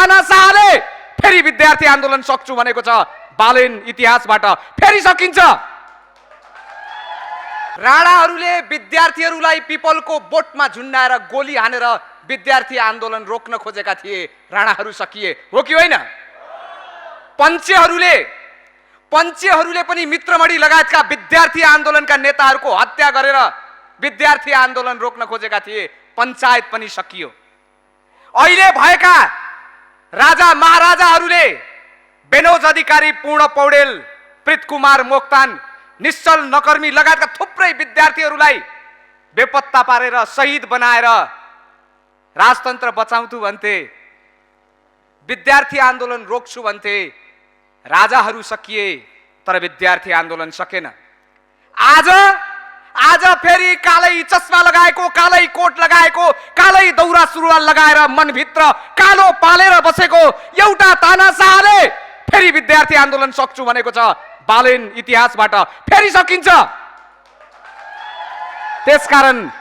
तानाशाहले फेरि विद्यार्थी आन्दोलन सक्छु भनेको छ। बालेन इतिहासबाट फेरि सकिन्छ। राणाहरूले विद्यार्थीहरूलाई पिपलको बोटमा झुन्डाएर गोली हानेर विद्यार्थी आन्दोलन रोक्न खोजेका थिए। राणाहरू सकिए हो कि होइन? पञ्चेहरूले पनि मित्रमणि लगायतका विद्यार्थी आन्दोलनका नेताहरूको हत्या गरेर विद्यार्थी आन्दोलन रोक्न खोजेका थिए। पञ्चायत पनि सकियो। अहिले भएका राजा महाराजाहरूले बेनोज अधिकारी, पूर्ण पौडेल, प्रीतकुमार मोक्तान, निश्चल नकर्मी लगायतका थुप्रै विद्यार्थीहरूलाई बेपत्ता पारेर शहीद बनाएर राजतन्त्र बचाउँछु भन्थे, विद्यार्थी आन्दोलन रोक्छु भन्थे। राजाहरू सकिए तर विद्यार्थी आन्दोलन सकेन। आज फेरि कालै चस्मा लगाएको, कालै कोट लगाएको, कालै दौरा सुरुवाल लगाएर मनभित्र कालो पालेर बसेको एउटा तानाशाहले फेरि विद्यार्थी आन्दोलन सक्छु भनेको छ। बालेन इतिहासबाट फेरि सकिन्छ। त्यसकारण